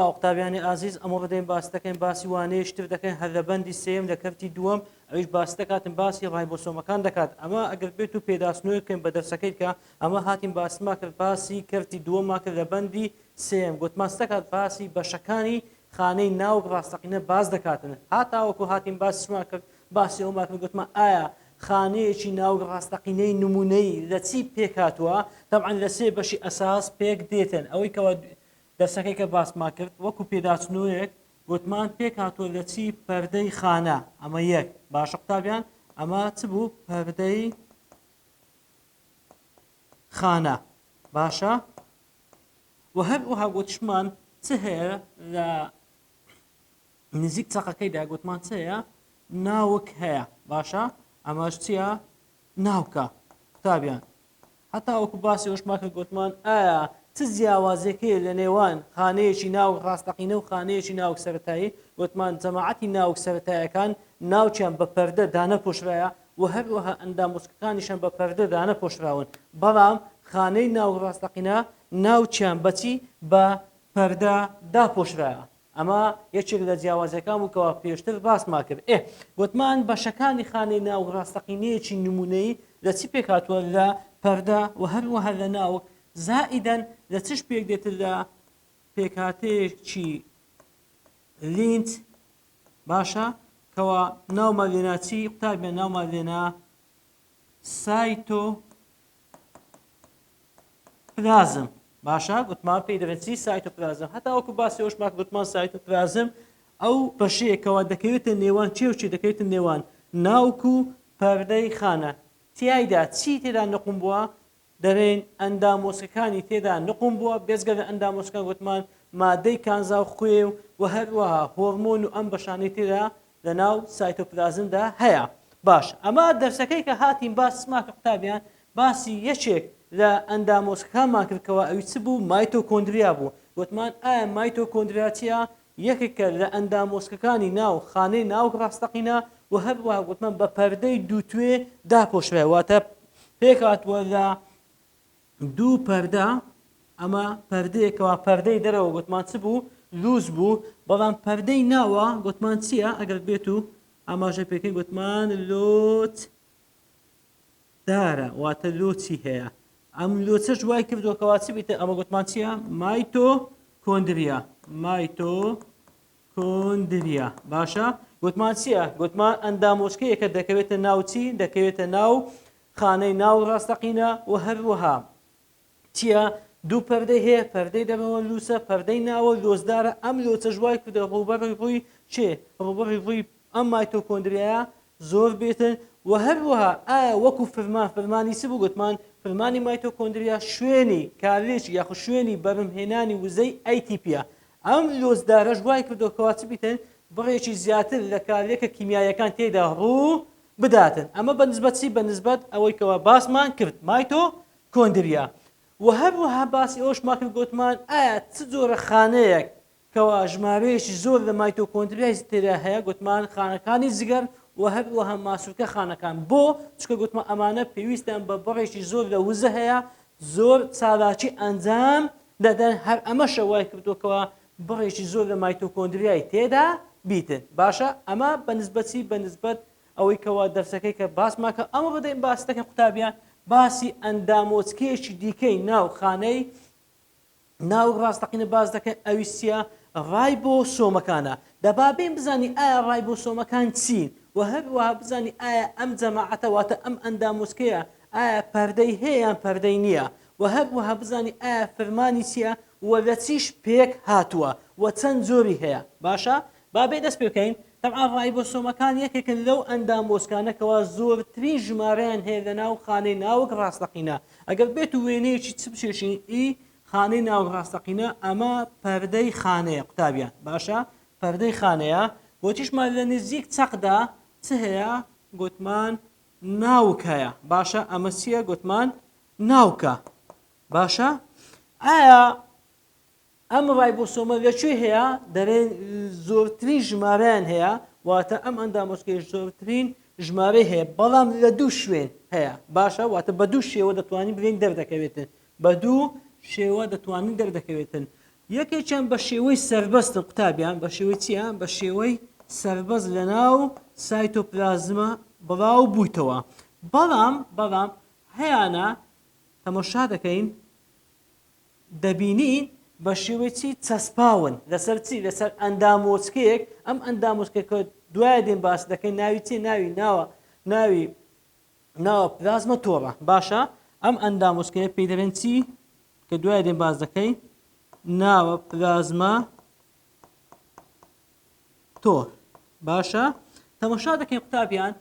سڵاو قوتابیانی ئازیز ئەمڕۆ دێین باس دەکەین باسی وانەیەکی تر دەکەین هەر لە بەندی سێیەم لە کەرتی دووەم ئەویش باس دەکاتن باسی ڕایبۆسۆمەکان دەکات ئەمە ئەگەر بێت و پێداچنەوەی بکەین بە دەرسەکەی کە ئەمە هاتین باسمان کرد باسی کەرتی دووەممان کرد لە بەندی سێیەم گوتمان چ دەکات باسی بەشەکانی خانەی ناوک ڕاستەقینە باس دەکاتن هاتاوەکو هاتین باسمان کرد باسی ئەومان کرد گوتمان ئایا خانەیەکی ناوک ڕاستەقینەی نمونەیی لە چی پێکهاتووە؟ تەبعەن لە سێ بەشی ئەساس پێک دێتن ئەوەی کەوا دەرسەکەی کە باسمان کرد وەکو پێداچنەوەیەک گوتمان پێکهاتووە لە چی پەردەی خانە ئەمە یەک باشە قوتابیان ئەمە چ بوو پەردەی خانە باشە و هەروەها گوتشمان چ هەیە لە نزیک چەقەکەیدا گوتمان چ هەیە ناوک هەیە باشە ئەمەش چییە ناوکە قوتابیان هەتا وەکو باسی ئەوشمان کرد گوتمان ئایا چ جیاوازیەک هەیە لە نێوان خانەیەکی ناوک ڕاستەقینە و خانەیەکی ناوک سەرەتایی گوتمان جەماعەتی ناوک سەرەتایەکان ناوکیان بە پەردە دانەپۆشرایە و هەروەها ئەندامۆچکەکانیشیان بە پەردە دانەپۆشراون بەڵام خانەی ناوک ڕاستەقینە ناوکیان بەچی بە پەردە داپۆشرایە ئەمە یەکێک لە جیاوازیەکان بوو کەوا پێشتر باسمان کرد. ئێ گوتمان بەشەکانی خانەی ناوک ڕاستەقینەیەکی نموونەیی لە چی پێکهاتووە؟ لە پەردە و هەروەها لە ناوک، زائیدەن لە چش پێک دێت؟ لە پێکهاتەیەکی لینت باشە کەوا ناومان لێنا چی قوتابیان ناومان لێنا سایتۆ پلازم باشە گوتمان پێی دەڵێن چی سایتۆپلازم هەتا وەکو باسی ئەوشمان گوتمان سایتۆپلازم ئەو بەشەیەکەوە دەکەوێتە نێوان چێ و چێ دەکەوێتە نێوان ناوک و پەردەی خانە تیایدا چی تێدا نقوم بووە دەرێن ئەندامۆسکەکانی تێدا نقوم بووە بێزگە لە ئەندامۆسکان گوتمان مادەی کانزا و خوێ و هەروەها هۆرمۆن و ئەم بەشانەی تێدا لە ناو سایتۆپلازمدا هەیە باش ئەمە دەرسەکەی کە هاتین باسمان کە قوتابیان باسی یەکێک لە ئەندامۆسکەکانمان کرد کەوا ئەوی چ بوو مایتۆکۆندریا بوو وتمان ئایا مایتۆکۆندریا چییە یەکێکە لە ئەندامۆسکەکانی ناو خانەی ناوک ڕاستەقینە و هەروەها گوتمان بە پەردەی دووتوێ داپۆشرایە واتە پێکهاتووە لە دوو پەردە ئەمە پەردەیە کەوا پەردەی دەرەوە گوتمان چ بوو لوس بوو بەڵام پەردەی ناوە گوتمان چییە ئەگەر بێت و ئاماژە پێکەین گوتمان لۆچ دارە واتە لۆچی هەیە ئەم لۆچەش وای کردووە کەوا چ بیتە ئەمە گوتمان چییە مایتۆ کۆندریا مایتۆ کۆندریا باشە گوتمان چییە گوتمان ئەندامۆچکەیەکە دەکەوێتە ناو چی دەکەوێتە ناو خانەی ناو ڕاستەقینە و هەروەها چییە دوو پەردەی هەیە پەردەی دەرەوە لووسە پەردەی ناوە لۆزدارە ئەم لۆچەش وای کردە ڕووبەڕی ڕووی چێ ڕووبەڕی ڕووی ئەم مایتۆکۆندریایە زۆر بێتن و هەروەها ئایا وەکو فرمان فرمانی چ بوو گوتمان فرمانی مایتۆکۆندریا شوێنی کارلێکی یاخود شوێنی بەرهەمهێنانی وزەی ATP یە ئەم لۆزدارەش وای کردووە کەوا چ بیتن بڕێکی زیاتر لە کارلێکە کیمیاییەکان تێیدا ڕوو بداتن ئەمە بە نسبەت چی بە نسبەت ئەوەی کەوا باسمان کرد مایتۆ کۆندریا و هەروەها باسی ئەوشمان کرد گوتمان ئایا چ جۆرە خانەیەک کەوا ژمارەیەکی زۆر لە مایتۆکۆندریای تێدا هەیە گوتمان خانەکانی جگەر و هەروەها ماسولکە خانەکان بۆ چونکە گوتمان ئەمانە پێویستیان بە بڕێکی زۆر لە وزە هەیە زۆر چالاکی ئەنجام دەدەن هەر ئەمەشە وای کردووە کەوا بڕێکی زۆر لە مایتۆکۆندریای تێدا بیتن باشە ئەمە بە نسبەت چی بە نسبەت ئەوەی کەوا دەرسەکەی کە باسمان کە ئەمە بدەین باس دەکەین قوتابیان باسی ئەندامۆچکەیەکی دیکەی ناو خانەی ناوک ڕاستەقینە باس دەکەن ئەویش چیە ڕایبۆسۆمەکانە دەبا بێین بزانین ئایا ڕایبۆسۆمەکان چین و هەروەها بزانین ئایا ئەم جەماعەتە واتە ئەم ئەندامۆچکەیە ئایا پەردەی هەیە یان پەردەی نییە و هەروەها بزانین ئایا فرمانی چییە و لە چیش پێک هاتووە و چەند جۆری هەیە باشە با بێ دەست پێ بکەین تەبعەن ڕایبۆسۆمەکان یەکێکن لەو ئەندامۆچکانە کەوا زۆرترین ژمارەیان هەیە لە ناو خانەی ناوک ڕاستەقینە ئەگەر بێت و وێنەیەکی چ بچێشین ئی خانەی ناوک ڕاستەقینە ئەمە پەردەی خانەیە قوتابیان باشە پەردەی خانەیە گۆتیشمان لە نزیک چەقدا چ هەیە گۆتمان ناوک هەیە باشە ئەمە چییە گۆتمان ناوکە باشە ئایا ئەم ڕایبۆسۆمە لە کوێ هەیە؟ دەرێن زۆرترین ژمارەیان هەیە، واتە ئەم ئەندامۆچکەیش زۆرترین ژمارەی هەیە، بەڵام لە دوو شوێن هەیە، باشە واتە بە دوو شێوە دەتوانین بلێین دەردەکەوێتن، بە دوو شێوە دەتوانین دەردەکەوێتن. یەکێکیان بە شێوەی سەربەستن قوتابیان بە شێوەی چییە؟ بە شێوەی سەربەست لە ناو سایتۆپلازمە بڵاو بوویتەوە بەڵام بەڵام هەیانە تەمەشا دەکەین دەبینین بە شێوەی چی چەسپاون لەسەر چی لەسەر ئەندامۆچکەیەک ئەم ئەندامۆچکە کە دوای دێن باس دەکەین ناوی چی ناوی ناوە ناوی ناوە پلازمە تۆڕە باشە ئەم ئەندامۆچکەیە پێی دەڵێن چی کە دوای دێن باس دەکەین ناوە پلازما تۆر باشە تەمەشا دەکەین قوتابیان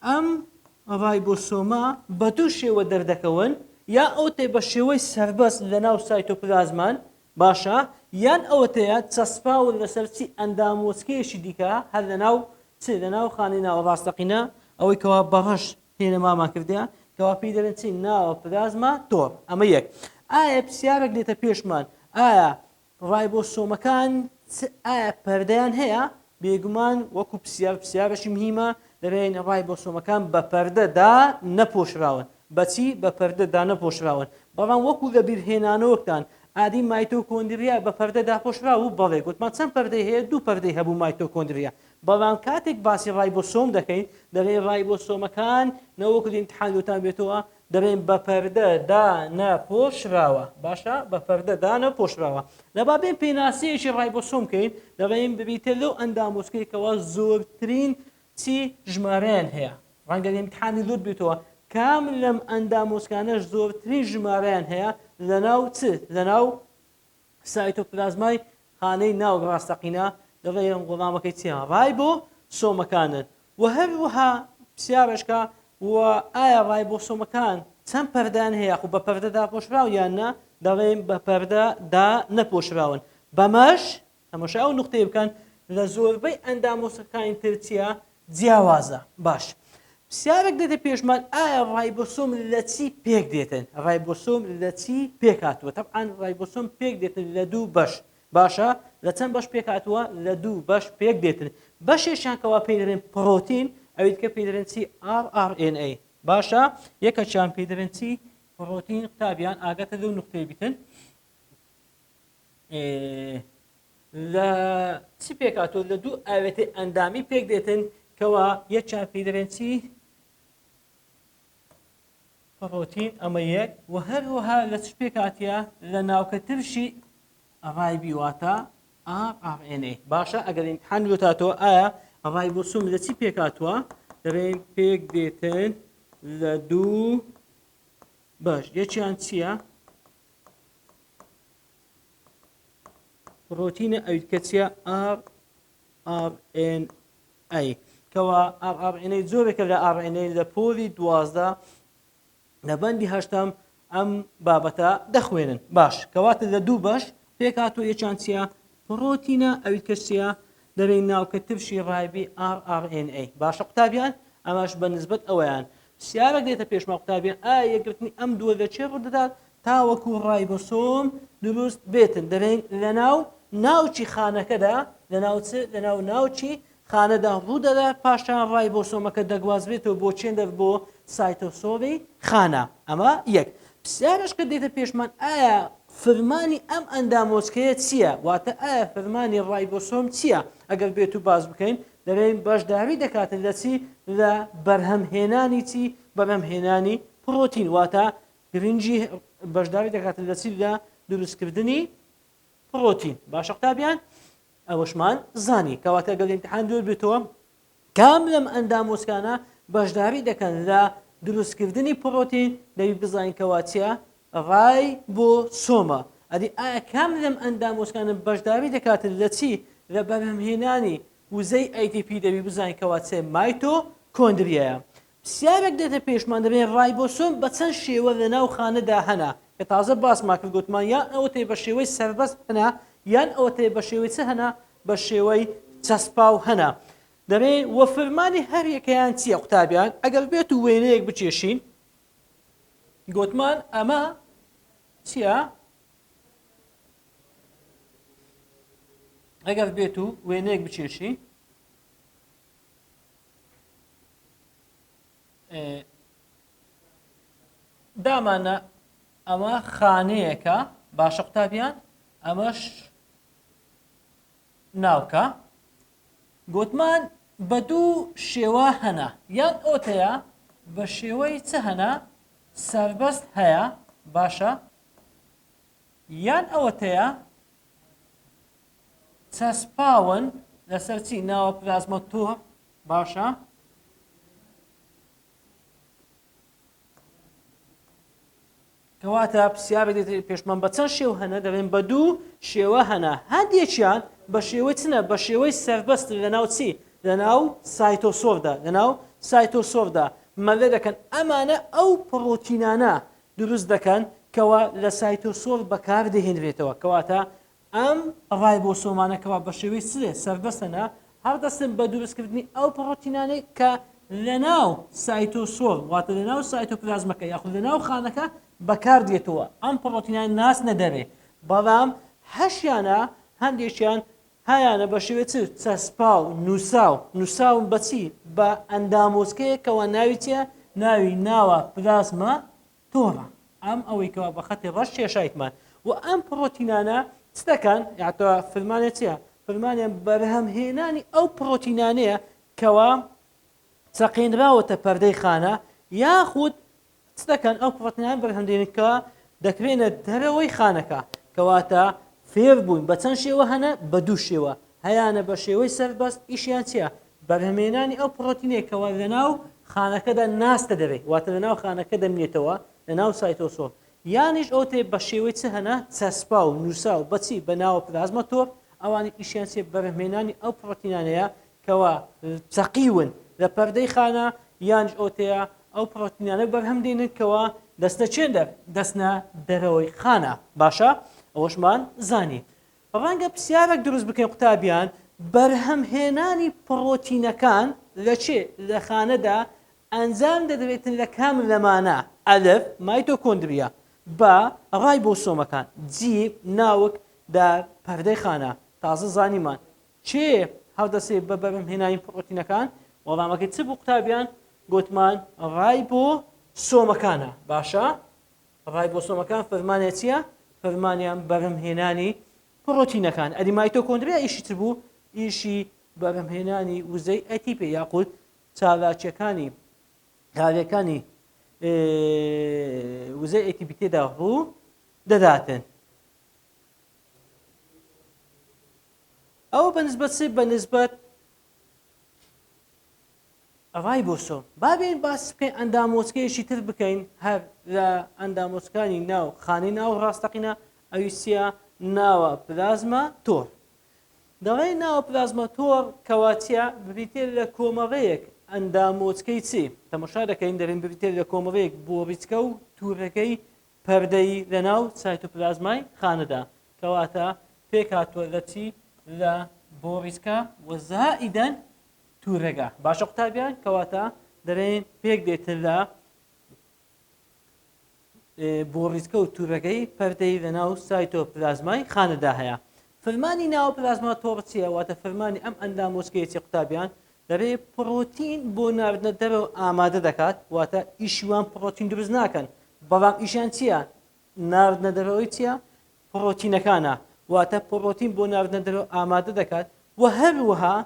ئەم ڕایبۆسۆمە بە دوو شێوە دەردەکەون، یا ئەوەتەی بە شێوەی سەربەست لە ناو سایتۆپلازمان، باشە، یان ئەوەتەیە چەسپاون لەسەر چی ئەندامۆچکەیەکی دیکە هەر لە ناو چ لە ناو خانەی ناوە ڕاستەقینە ئەوەی کەوا بە ڕەش هێنەمامان کردە کەوا پێی دەڵێن چی ناوە پلازما تۆڕ ئەمە یەک ئایا پرسیارێک دێتە پێشمان ئایا ڕایبۆسۆمەکان چ ئایا پەردەیان هەیە؟ بێگومان وەکو پرسیار پرسیارێکی مهیمە دەڵێین ڕایبۆسۆمەکان بە پەردە دا نەپۆشراون بەچی بە پەردە دانەپۆشراون بەڵام وەکو لە بیرهێنانەوەکتان ئادی مایتۆکۆندریا بە پەردە داپۆشراو بوو بەڵێ گوتمان چەند پەردەی هەیە دوو پەردەی هەبوو مایتۆکۆندریا بەڵام کاتێک باسی ڕایبۆسۆم دەکەین دەڵێین ڕایبۆسۆمەکان نەوەکو لە ئیمتحان لۆتان بێتەوە دەڵێن بە پەردە دا نە پۆشراوە باشە بە پەردە دا نە پۆشراوە لە با بێن پێناسەیەکی ڕایبۆسۆم کەین دەڵێن بریتە لەو ئەندامۆچکەی کەوا زۆرترین چی ژمارەیان هەیە ڕەنگە لە ئیمتحانی لوت بێتەوە کام لەم ئەندامۆچکانەش زۆرترین ژمارەیان هەیە لەناو چ لەناو سایتۆپلازمای خانەی ناوک ڕاستەقینە دەڵێ وەڵامەکەی چیە ڕایبۆسۆمەکانن وە هەروەها پرسیارەشکە و ئایا ڕایبۆسۆمەکان چەند پەردەیان هەیە یاخو بە پەردە داپۆشراو یان نا دەڵێن بە پەردە دا نەپۆشراون بەمەش تەماشای ئەو نوقتەیە بکەن لە زۆربەی ئەندامۆسەکانی تر چییە جیاوازە باش پرسیارێک دێتە پێشمان ئایا ڕایبۆسۆم لە چی پێک دێتن ڕایبۆسۆم لە چی پێک هاتووە تەبعەن ڕایبۆسۆم پێک دێتن لە دوو بەش باشە لە چەند بەش پێک هاتووە لە دوو بەش پێک دێتن بەشێکیان کەوا پێی دەڵێن پڕۆتین ئەوی دیکە پێی دەڵێن چی rRNA باشە یەکەکیان پێی دەڵێن چی پڕۆتین قوتابیان ئاگاتە لەو نوقتەیە بیتن لە چی پێکهاتووە لە دوو ئاوێتەی ئەندامی پێک دێتن کەوا یەکیان پێی دەڵێن چی پڕۆتین ئەمە یەک و هەروەها لە چ پێکهاتیە لە ناوکە ترشی ڕایبی واتە rRNA باشە ئەگەر ئیمتحان لۆتاتەوە ئایا ڕایبۆسۆم لە چی پێکهاتووە دەڵێن پێک دێتن لە دوو بەش یەکیان چییە پڕۆتینە ئەوی کە چیە rRNA کەوا rRNA جۆرێکە لە RNA لە پۆلی 12 لە بەندی هەشتەم ئەم بابەتە دەخوێنن باش کەواتە لە دوو بەش پێکهاتووە یەکیان چییە پڕۆتینە ئەوی کە چییە دەبێت ناوکە ترشی ڕایبی rRNA باشە قوتابیان ئەمەش بە نسبەت ئەویان پرسیارێک دێتە پێشما قوتابیان ئایا یەکگرتنی ئەم دووە لە چێ ڕوودەدات تاوەکو ڕایبۆسۆم دروست بێتن دەبێن لەناو ناوکی خانەکەدا لەناو چ لەناو ناوکی خانەدا ڕوودەدات پاشان ڕایبۆسۆمەکە دەگوازرێتەوە بۆ چێندەر بۆ سایتۆسۆلی خانە ئەمە یەک پرسیارش کە دێتە پێشمان ئایا فرمانی ئەم ئەندامۆچکەیە چییە واتە ئایا فرمانی ڕایبۆسۆم چییە ئەگەر بێت و باس بکەین دەڵێن بەشداری دەکاتن لە چی لە بەرهەمهێنانی چی بەرهەمهێنانی پڕۆتین واتە گرنگی بەشداری دەکاتن لە چی لە دروستکردنی پڕۆتین باشە قوتابیان ئەوەشمان زانی کەواتە گەل امتحان دوور بێتەوە کام لەم ئەندامۆچکانە بەشداری دەکەن لە دروستکردنی پڕۆتین دەبی بزانین کەوا چیە ڕای بۆ سۆمە ئەدی ئایا کام لەم ئەندامۆچکانە بەشداری دەکاتن لە چی لە بەرهەمهێنانی وزەی ATP دەبی بزانین کەوا چێ مایتۆ کۆندریایە پرسیارێک دێتە پێشمان دەبێ ڕایبۆسۆم بە چەند شێوە لە ناو خانەدا هەنە کە تازە باسمان کرد گوتمان یان ئەوەتەی بە شێوەی سەربەست هەنە یان ئەوەتەی بە شێوەی چ هەنە بە شێوەی چەسپاو هەنە دەبێ وە فرمانی هەر یەکەیان چییە قوتابیان ئەگەر بێت و وێنەیەک بکێشین گوتمان ئەمە چییە ئەگەر بێت و وێنەیەک بکێشین دامانە. ئەمە خانەیەکە باشە قوتابیان ئەمەش ناوکە گوتمان بە دوو شێوە هەنە یان ئۆتەیە بە شێوەی چ هەنە سەربەست هەیە باشە یان ئەوەتەیە چەسپاون لەسەر چی ناوە پلازمە تۆ باشە کەواتە پرسیارێک دێتە پێشمان بە چەند شێوە هەنە دەڵێن بە دوو شێوە هەنە هەندێکیان بە شێوەی چنە بە شێوەی سەربەست لەناو چی لەناو cytosol دا لەناو cytosol دا مەلە دەکەن ئەمانە ئەو پڕۆتینانە دروست دەکەن کەوا لە cytosol بەکار دەهێنرێتەوە کەواتە ئەم ڕایبۆسۆمانە کەوا بە شێوەی سرێ سەربەستەنە هەڵدەستن بە دروستکردنی ئەو پڕۆتینانەی کە لەناو cytosol واتە لەناو سایتۆپلازمەکە یاخود لەناو خانەکە بەکاردێتەوە ئەم پڕۆتینان ناسنە دەرێ بەڵام هەشیانە هەندێکیان هەیانە بە شێوەی چ چەسپاو نووساو نووساون بەچی بە ئەندامۆچکەیەکەوە ناوی چیە ناوی ناوە پلازما تۆڕە ئەم ئەوەی کەوا بە خەتی ڕەش کێشایتمان و ئەم پڕۆتینانە چ دەکەن یاعتەوە فرمانە چییە فرمانیان بەرهەمهێنانی ئەو پڕۆتینانەیە کەوا چەقێنراوەتە پەردەی خانە یاخود چ دەکەن ئەو پڕۆتینان بەرهەم دێنن کە دەکرێنە دەرەوەی خانەکە کەواتە فێر بوون بە چەند شێوە هەنە بە دوو شێوە هەیانە بە شێوەی سەربەست ئیشیان چییە بەرهەمهێنانی ئەو پڕۆتینەیە کەوا لەناو خانەکەدا ناستە دەبێت واتە لەناو خانەکە دەمینێتەوە لەناو cytosol یانیش ئەوتێ بە شێوەی چ هەنە چەسپاو نووساو بەچی بە ناوە پلازما تۆڕ ئەوانی ئیشیان چیە بەرهەمهێنانی ئەو پڕۆتینانەیە کەوا چەقیون لە پەردەی خانە یانیش ئەوتەیە ئەو پڕۆتینانە بەرهەم دێنن کەوا دەستە چێن دەر دەستنە دەرەوەی خانە باشە ئەوەشمان زانی ڕەنگە پرسیارێک دروست بکەین قوتابیان، بەرهەمهێنانی پڕۆتینەکان لە چێ لە خانەدا ئەنجام دەدرێتن لە کام لەمانە، ئەلف، مایتۆکۆندریا، بە، ڕایبۆسۆمەکان، جیم، ناوک، دە، پەردەی خانە. تازە زانیمان کێ هەڵدەسێ بە بەرهەمهێنانی پڕۆتینەکان؟ وەڵامەکەی چ بوو قوتابیان؟ گۆتمان ڕایبۆسۆمەکانە. باشە ڕایبۆسۆمەکان فەرمانیان چییە؟ فەرمانیان بەرهەمهێنانی پڕۆتینەکان. ئەدی مایتۆکۆندریا ئیشی چ بوو؟ ئیشی بەرهەمهێنانی وزەی ATP یاخود چالاکیەکانی کارەکانی وزەی ATP تێدا ڕوو دەداتن. ئەوە بەنسبەت چ؟ بەنسبەت ڕایبۆسۆم. با بێین باس بکەین ئەندامۆچکەیەکی تر بکەین هەر لە ئەندامۆچکانی ناو خانەی ناو ڕاستەقینە ئەویش چییە؟ ناوە پلازما تۆڕ. دەڵێن ناوە پلازما تۆڕ کەوا چییە؟ بریتیە لە کۆمەڵەیەک ئەندامۆچکەی چی؟ تەماشا دەکەین دەڵێن بریتیە لە کۆمەڵەیەک بۆڕیچکە و تورەکەی پەردەیی لەناو سایتۆپلازمای خانەدا. کەواتە پێکهاتووە لە چی؟ لە بۆڕیچکە و زائیدەن تورەگە. باشە قوتابیان کەواتە دەرێن پێک دێتن لە بۆڕیچکە و تورەگەی پەردەی لەناو سایتۆپلازمای خانەدا هەیە. فرمانی ناوە پلازما تۆڕ چییە؟ واتە فرمانی ئەم ئەندامۆچکەیە چی قوتابیان؟ دەبێ پڕۆتین بۆ ناردنە دەرەوە ئامادە دەکات، واتە ئیشی وان پڕۆتین دروست ناکەن، بەڵام ئیشیان چییە؟ ناردنە دەرەوەی چییە؟ پڕۆتینەکانە، واتە پڕۆتین بۆ ناردنە دەرەوە ئامادە دەکات و هەروەها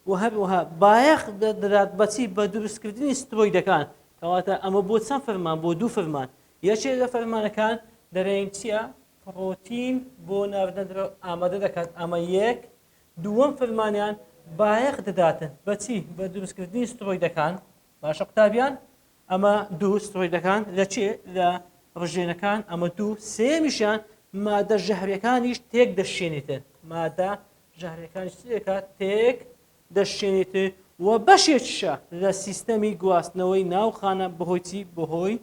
و هەروەها بایەخ دەدات بەچی بە دروستکردنی سترۆیدەکان کەواتە ئەمە بۆ چەند فەرمان بۆ دوو فەرمان یەکێ لە فەرمانەکان دەرێن چییە پڕۆتین بۆ ناردنە دەرەوە ئامادە دەکات ئەمە یەک دووەم فەرمانیان بایەخ دەداتن بەچی بە دروستکردنی سترۆیدەکان باشە قوتابیان ئەمە دوو سترۆیدەکان لە چێ لە ڕژێنەکان ئەمە دوو سێمیشیان مادە ژەهرەکانیش تێک دەشێنێتن مادە ژەهرەکانیش چ دەکات تێک دەشێنێتن و بەشێکیشە لە سیستەمی گواستنەوەی ناو خانە بەهۆی چی بەهۆی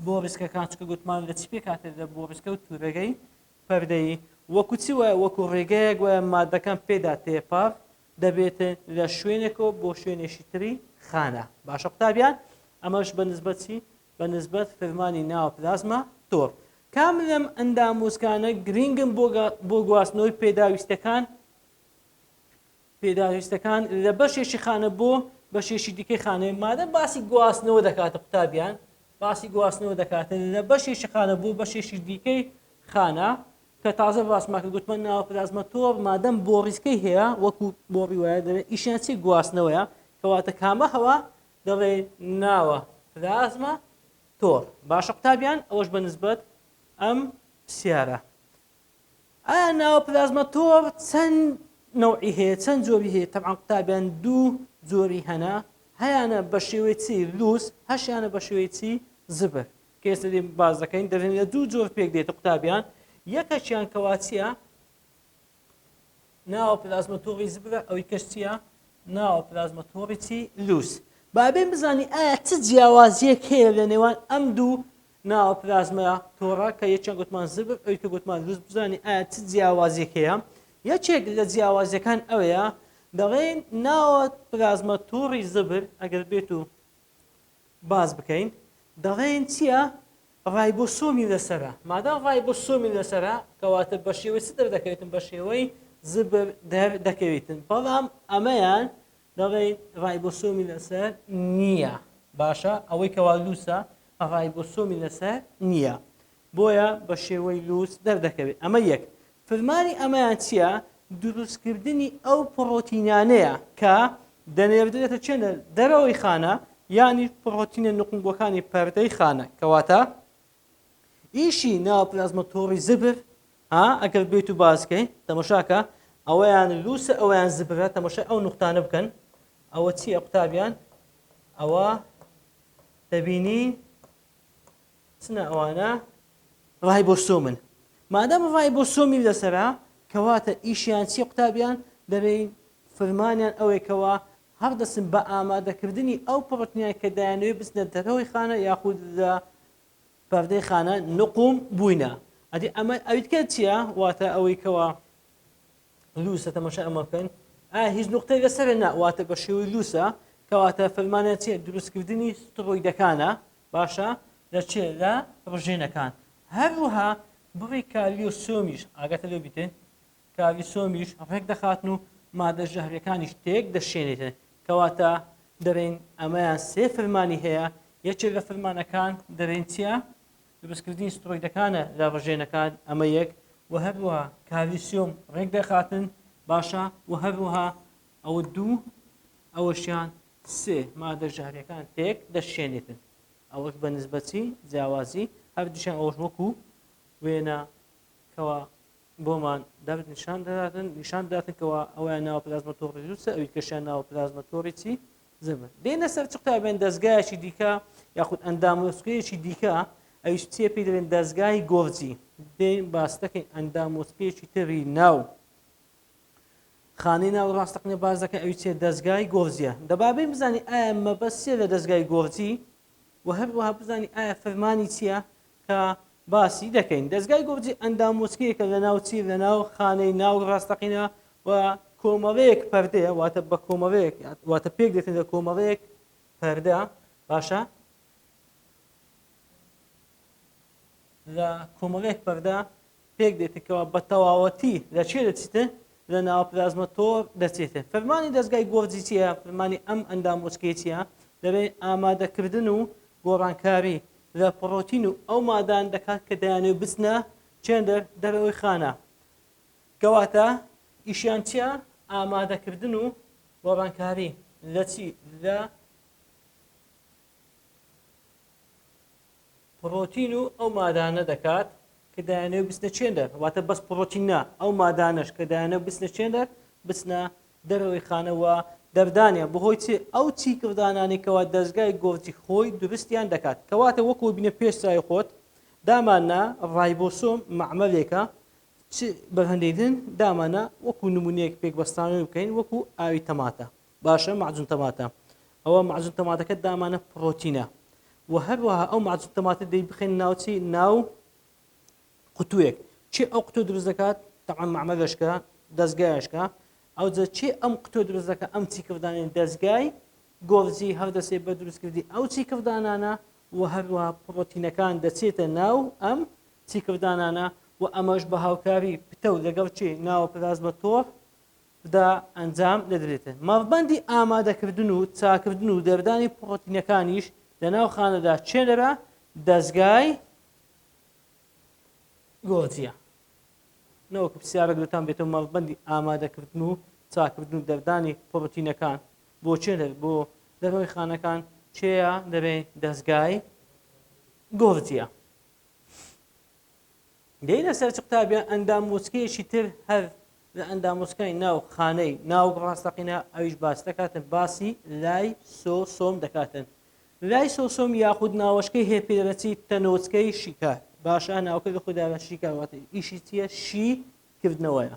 بۆڕیسکەکان چکە گوتمان لە چی پێکاتێ لە بۆڕیسکە و تورەگەی پەردەیی وەکو چی وایە وەکو ڕێگەیەک وایە مادەکان پێدا تێپەڕ دەبێتن لە شوێنێکەوە بۆ شوێنێکی تری خانە. باشە قوتابیان ئەمەش بە نسبەت چی؟ بە نسبەت فرمانی ناو پلازما تۆڕ. کام لەم ئەندامۆچکانە گرینگن بۆ بۆ گواستنەوەی پێداویستەکان پێداویستەکان لە بەشێکی خانە بۆ بەشێکی دیکەی خانەیە مادەم باسی گواستنەوە دەکاتە قوتابیان. باسی گواستنەوە دەکاتن لە بەشێکی خانە بۆ بەشێکی دیکەی خانە کە تازە باسمان کرد گوتمان ناوە پلازمە تۆڕ مادەم بۆڕیسکەی هەیە وەکو بۆڕی وایە دەڵێ ئیشیان چی گواستنەوەیە کەواتە کامە هەوا دەڵێ ناوە پلازمە تۆڕ باشە قوتابیان ئەوەش بە نسبەت ئەم پرسیارە ئایا ناوە پلازمە تۆڕ چەند نەوعی هەیە چەند جۆری هەیە تەبعەن قوتابیان دوو جۆری هەنە هەیانە بە شێوەی چی لوس هەشیانە بە شێوەی چی زبر کە ئێستا دێن باس دەکەین دەبێن لە دوو جۆر پێک دێت قوتابیان یەکەکیان کەوا چییە ناوە پلازمە تۆڕی زبرە ئەوی کەش چییە ناوە پلازمە تۆڕی چی لوس بابێن بزانی ئایا چ جیاوازیەک هەیە لە نێوان ئەم دوو ناوە پلازمە تۆڕە کە یەکیان گوتمان زبر ئەوی کە گوتمان لوس بزانی ئایا چ جیاوازیەک هەیە یەکێک لە جیاوازیەکان ئەوەیە دەڵێن ناوە پلازمە تۆڕی زبر ئەگەر بێت و باس بکەین دەڵێن چییە ڕایبۆسۆمی لەسەرە مادام ڕایبۆسۆمی لەسەرە کەواتە بە شێوەی چ دەردەکەوێتن بە شێوەی زبر دەردەکەوێتن بەڵام ئەمەیان دەڵێن ڕایبۆسۆمی لەسەر نییە باشە ئەوەی کەوا لوسە ڕایبۆسۆمی لەسەر نییە بۆیە بە شێوەی لوس دەردەکەوێت ئەمە یەک فرمانی ئەمەیان چییە؟ دروستکردنی ئەو پڕۆتینانەیە کە دەنێردرێتە چێنە دەرەوەی خانە یانیش پڕۆتینە نوقمبووەکانی پەردەی خانە کەواتە ئیشی ناو پلازمە تۆڕی زبر ها ئەگەر بێت و باسکەین تەمەشاکە ئەوەیان لوسە ئەویان زبرە تەمەشای ئەو نوقتانە بکەن ئەوە چییە قوتابیان ئەوە دەبینی چنە ئەوانە ڕایبۆسۆمن مادەم ڕایبۆسۆمی لەسەرە کەواتە ئیشیان چیە قوتابیان دەبین فرمانیان ئەوەی کەوا هەردەسن بە ئامادەکردنی ئەو پڕۆتینیان کە دایانەوەی بچنە دەرەوەی خانە یاخود لە پەردەی خانە نقوم بووینە ئەدی ئەمە ئەویتکە چییە واتە ئەوەی کەوا لوسە تەماشای ئەمە بکەن ئایا هیچ نقطەی لەسەر نا واتە بە شێوەی لوسە کەواتە فەرمانە چیە دروستکردنی ستڕۆیدەکانە باشە لە چێ لە ڕژێنەکان هەروەها بڕی کالیۆسۆمیش ئاگاتە لێ بیتێ کالیسۆمیش ڕێک دەخاتن و مادە ژەهرەکانیش تێک دەشێنێتن کەواتە دەرێن ئەمەیان سێ فرمانی هەیە یەکێک لە فرمانەکان دەرێن چییە دروستکردنی سترۆیدەکانە لە ڕژێنەکان ئەمە یەک و هەروەها کالیسیۆم ڕێک دەخاتن باشە و هەروەها ئەوە دوو ئەوەشیان سێ مادە ژەهریەکان تێک دەشێنێتن ئەوەش بە نسبەتی جیاوازی هەردووشیان ئەوەش وەکو وێنە کەوا بۆمان دەرد نیشان دەداتن نیشان دەداتن کەوا ئەویان ناوە پلازمە تۆڕی لوسە ئەوی کەشیان ناوە پلازمە تۆڕی چی زبر دێنە سەر چ قوتابیان دەزگایەکی دیکە یاخود ئەندامۆسکەیەکی دیکە ئەویش چیە پێی دەڵێن دەزگای گۆرجی دێن باس دەکەین ئەندامۆسکەیەکی تری ناو خانەی ناو ڕاستەقینە باس دەکەن ئەوی چیە دەزگای گۆرجیە دەبابین بزانی ئایا مەبەست چیە لە دەزگای گۆرجی و هەروەها بزانی ئایا فەرمانی چییە کە باسی دەکەین دەزگای گۆرجی ئەندامۆچکەیەکە لە ناو چی لە ناو خانەی ناو ڕاستەقینە و کۆمەڵەیەک پەردەیە واتە بە کۆمەڵەیەک واتە پێک دێتن لە کۆمەڵەیەک پەردە باشە لە کۆمەڵێک پەردە پێک دێتن کەوا بە تەواوەتی لە چێ دەچیتن لە ناو پلازمە تۆر دەچێتن فەرمانی دەزگای گۆرجی چییە فەرمانی ئەم ئەندامۆچکەی چییە دەبێت ئامادەکردن و گۆڕانکاری لە پڕۆتین و ئەو مادان دەکات کە دەیانەوێت بچنە چێندەر دەرەوەی خانە کەواتە ئیشیان چییە ئامادەکردن و گۆڕانکاری لە چی لە پڕۆتین و ئەو مادانە دەکات کە دەیانەوێت بچنە چێندەر واتە بەس پڕۆتین نا ئەو مادانەش کە دەیانەوێت بچنە چێندەر بچنە دەرەوەی خانە و دەردانیان بەهۆی چی ئەو چیکردانانەی کەوا دەزگای گۆرجی خۆی دروستیان دەکات کەواتە وەکو بینە پێش چاوی خۆت داماننا ڕایبۆسۆم مەعمەلێکە چ بەرهەندەیدن دامانە وەکو نمونەیەک پێکبەستانەوەی بکەین وەکو ئاوی تەماتە باشە مەعجون تەماتە ئەوە مەعجون تەماتەکە دامانە پڕۆتینە و هەروەها ئەو مەعجون تەماتە دەی بخەین ناوچی ناو قوتوویەک چی ئەو قوتوو دروست دەکات تەعام مەعمەلەشکە دەستگایشکە ئەوجە چی ئەم قوتوو دروست دەکات ئەم چیکردانەی دەستگای گۆرجی هەردەسێ بە دروستکردنی ئەو چیکردانانە و هەروەها پڕۆتینەکان دەچێتە ناو ئەم چیکردانانە و ئەمەش بە هاوکاری پتەو لەگەڵ چی ناوە پلازمە تۆڕ دا ئەنجام دەدرێتن. مەڕبەندی ئامادەکردن و چاکردن و دەردانی پڕۆتینەکانیش لەناو خانەدا چێنرا. دەزگای گۆرجیە. نەوەکو پرسیارێک لەتان بێتەوە مەڵبەندی ئامادەکردن و چاکردن و دەردانی پڕۆتینەکان بۆ چێ بۆ دەرەوەی خانەکان چێە دەبێ دەزگای گۆرجیە. دێینە سەر چ قوتابیان ئەندامۆچکەیەکی تر هەر لە ئەندامۆچکای ناو خانەی ناوک ڕاستەقینە ئەویش باس دەکاتن باسی لای سۆسۆم دەکاتن لای سۆسۆم یاخود ناوەشکەی هەیە پێ دەچی تەنۆچکەی شیکار باشە ناوکە لە خۆدا شیکار واتە ئیشی چییە شی کردنەوەیە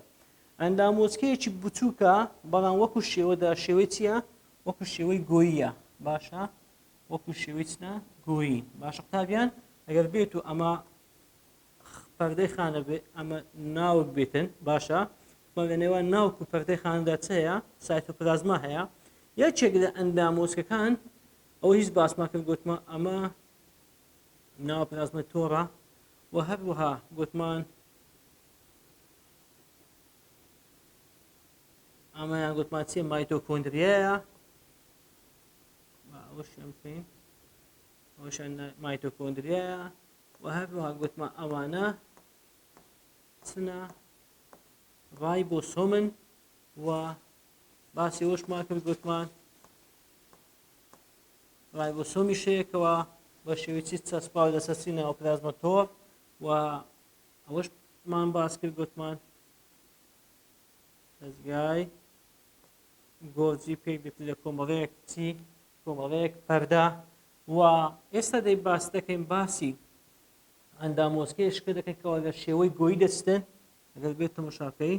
ئەندامۆچکەیەکی بچووکە بەڵام وەکو شێوەدا شێوەی چییە وەکو شێوەی گۆییە باشە وەکو شێوەی چنە گۆیی باشە قوتابیان ئەگەر بێت و ئەمە پەردەی خانە بێ ئەمە ناوک بێتن باشە بە لە نێوان ناوک و پەردەی خانەدا چ هەیە سایتۆپلازما هەیە یەکێک لە ئەندامۆچکەکان ئەو هیچ باسمان کرد گوتمان ئەمە ناو پلازمە تۆڕە و هەروەها گوتمان ئەمەیان گوتمان چیە مایتۆکۆندریایە ئەوەشیان بکەین ئەوەشیان مایتۆکۆندریایە و هەروەها گوتمان ئەوانە چنە ڕایبۆسۆمن و باسی ئەوەشمان کرد گوتمان ڕایبۆسۆمی شەیەکەوە بە شێوەی چی چەسپاو لەسەر چی ناوپلازمە تۆڕ و ئەوەشمان باس کرد گوتمان دەزگای گۆرجی پێک دێت لە کۆمەڵەیەک چی کۆمەڵەیەک پەردە و ئێستا دەی باس دەکەین باسی ئەندامۆسکەی شکە دەکەین کەەوە لە شێوەی گۆی دەچتن ئەگەر بێت تەمەشاکەی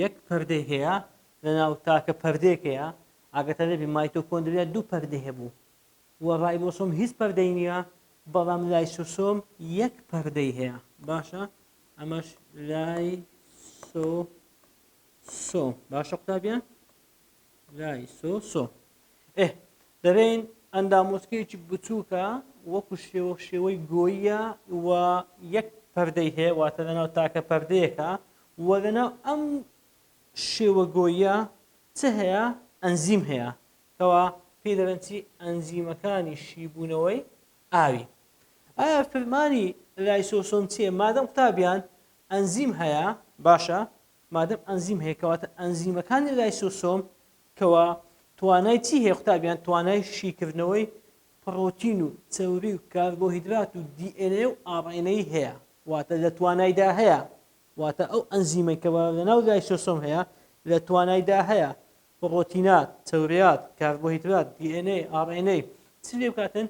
یەک پەردەی هەیە لە ناو تاکە پەردێک هەیە ئاگەتە لەبی مایتۆکۆندریا دوو پەردەی هەبوو و ڕایبۆسۆم هیچ پەردەی نییە بەڵام لایسۆسۆم یەک پەردەی هەیە باشە ئەمەش لای سۆ سۆ باشە قوتابیان لای سۆ سۆ ئێ دەرێن ئەندامۆچکەیەکی بچووکە وەکو شێوە شێوەی گۆییە و یەک پەردەی هەیە واتە لەناو تاکە پەردەیەکە و لەناو ئەم شێوە گۆییە چ هەیە ئەنزیم هەیە کەوا پێی دەڵێن چی ئەنزیمەکانی شیبوونەوەی ئاوی ئایا فرمانی لایسۆسۆم چییە مادەم قوتابیان ئەنزیم هەیە باشە مادەم ئەنزیم هەیە کەواتە ئەنزیمەکانی لایسۆسۆم کەوا توانای چی هەیە قوتابیان توانای شیکردنەوەی پڕۆتین و چەوری و کاربۆهیدرات و DNA و RNA هەیە واتە لە توانایدا هەیە واتە ئەو ئەنزیمەی کەوا لەناو لایسۆسۆم هەیە لە توانایدا هەیە پڕۆتینات، چەوریات، کاربۆهیدرات، DNA، RNA چ لێ بکاتن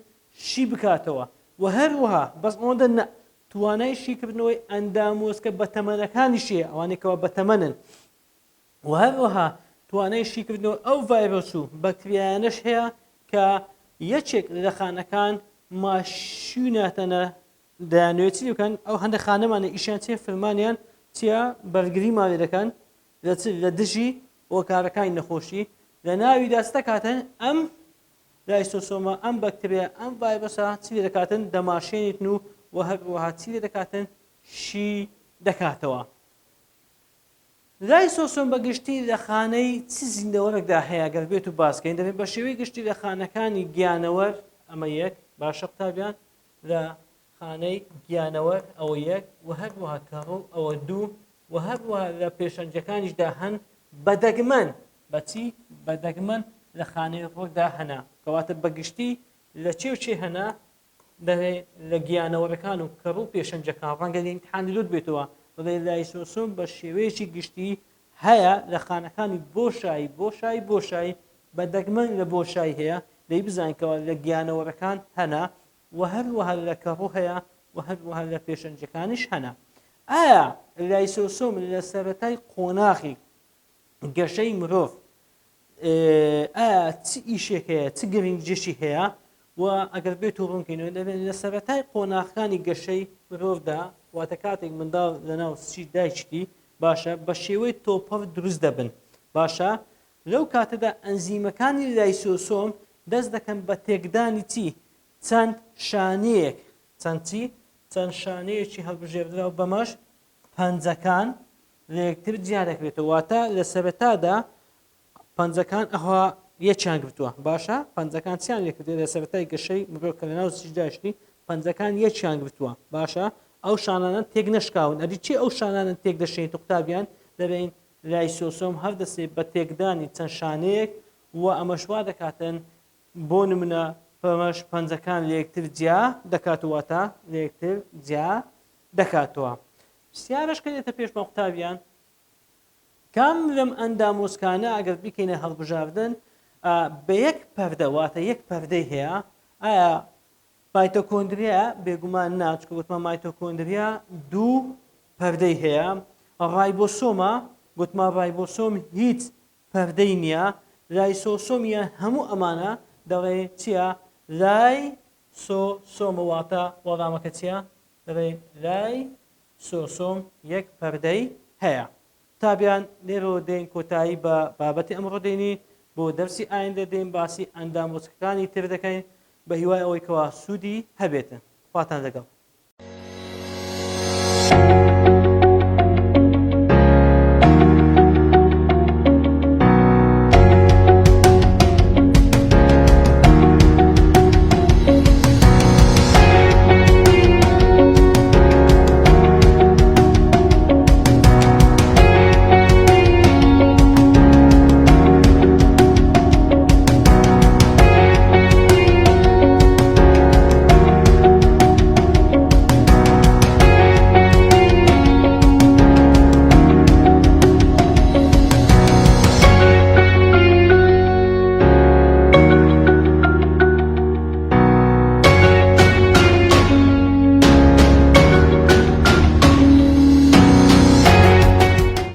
شی بکاتەوە و هەروەها بەس ئەوەندە نا توانای شیکردنەوەی ئەندامۆسکە بەتەمەنەکانیشی هەیە ئەوانەی کەوا بەتەمەنن و هەروەها توانای شیکردنەوەی ئەو ڤایرۆس و بەکتریایانەش هەیە کە یەکێک لە خانەکان ماشیناتەنە دەیانەوێت چی بکەن ئەو هەندە خانەمانە ئیشیان چیە فرمانیان چیە بەرگریمان لێ دەکەن لە چ لە دژی هۆکارەکانی نەخۆشی لە ناویدا چ دەکاتن ئەم لایسۆسۆمە ئەم بەکتریا ئەم ڤایرۆسە چی لێ دەکاتن دەماشێنیتن و و هەروەها چی لێ دەکاتن شی دەکاتەوە لایسۆسۆم بە گشتی لە خانەی چ زیندەوەرێکدا هەیە گەر بێت و باسکەین دەبێت بە شێوەی گشتی لە خانەکانی گیانەوەر ئەمە یەک باشە قوتابیان لە خانەی گیانەوەر ئەوە یەک و هەروەها کەڕوو ئەوە دوو و هەروەها لە پێشەنجەکانیشدا هەن بە دەگمەن بە چی بە دەگمەن لە خانەی ڕۆکدا هەنا کەواتە بە گشتی لە چێ و چێ هەنا دەێ لە گیانەوەرەکان و کەڕوو پێشەنجەکان ڕەنگە لە ئیمتحانی لوت بێتەوە بڵێ لایسۆسۆم بە شێوەیەکی گشتی هەیە لە خانەکانی بۆشایی بۆشایی بۆشایی بە دەگمەن لە بۆشایی هەیە دەی بزانین کەوا لە گیانەوەرەکان هەنا و هەروەها لە کەڕوو هەیە و هەروەها لە پێشەنجەکانیش هەنە. ئایا لایسۆسۆم لە سەرەتای قۆناغی گەشەی مرۆڤ ئایا چ ئیشێک هەیە چ گرنگجێکی هەیە و ئەگەر بێت و ڕوونکەینەوە دەبێت لە سەرەتای قۆناغەکانی گەشەی مرۆڤدا واتە کاتێک منداڵ لەناو سکی دایکتی باشە بە شێوەی تۆپەڕ دروست دەبن باشە لەو کاتەدا ئەنزیمەکانی لایسۆسۆم دەست دەکەن بە تێکدانی چی؟ چەند شانەیەک، چەند چی؟ چەند شانەیەکی هەڵبژێردراو بەمەش پەنجەکان لە یەکتر جیا دەکرێتەوە واتە لە سەرەتادا پەنجەکان ئەوها یەکیان گرتووە. باشە پەنجەکان چیان لێکردووە لە سەرەتای گەشەی مرۆڤ کە لەناو سیژداشتی پەنجەکان یەکیان گرتووە. باشە ئەو شانانە تێک نەشکاون. ئەدی چی ئەو شانانە تێک دەشێنیت قوتابیان؟ دەبین لایسۆسۆم هەردەسێ بە تێکدانی چەند شانەیەک و ئەمەش وا دەکاتن بۆ نمونە بەمەش پەنجەکان لەیەکتر جیا دەکات و واتە لەیەکتر جیا دەکاتەوە. پرسیارەش کە دێتە پێشمان قوتابیان کام لەم ئەندامۆسکانە ئەگەر بیکەینە هەڵبژاردن بە یەک پەردە واتە یەک پەردەی هەیە ئایا مایتۆکۆندریا بێگومان نا چونکە گوتمان مایتۆکۆندریا دوو پەردەی هەیە ڕایبۆسۆمە گوتمان ڕایبۆسۆم هیچ پەردەی نییە لایسۆسۆم یان هەموو ئەمانە دەڵێ چییە لای سۆ سۆمە واتە وەڵامەکە چییە دەڵێ لای سۆسۆم یەک پەردەی هەیە. قوتابیان لێرەوە دێین کۆتایی بە بابەتی ئەمڕۆ دێنین، بۆ دەرسی ئایندە دێین باسی ئەندامۆچکەکانی تر دەکەین، بە هیوای ئەوەی کەوا سوودی هەبێتن. خواتان لەگەڵ.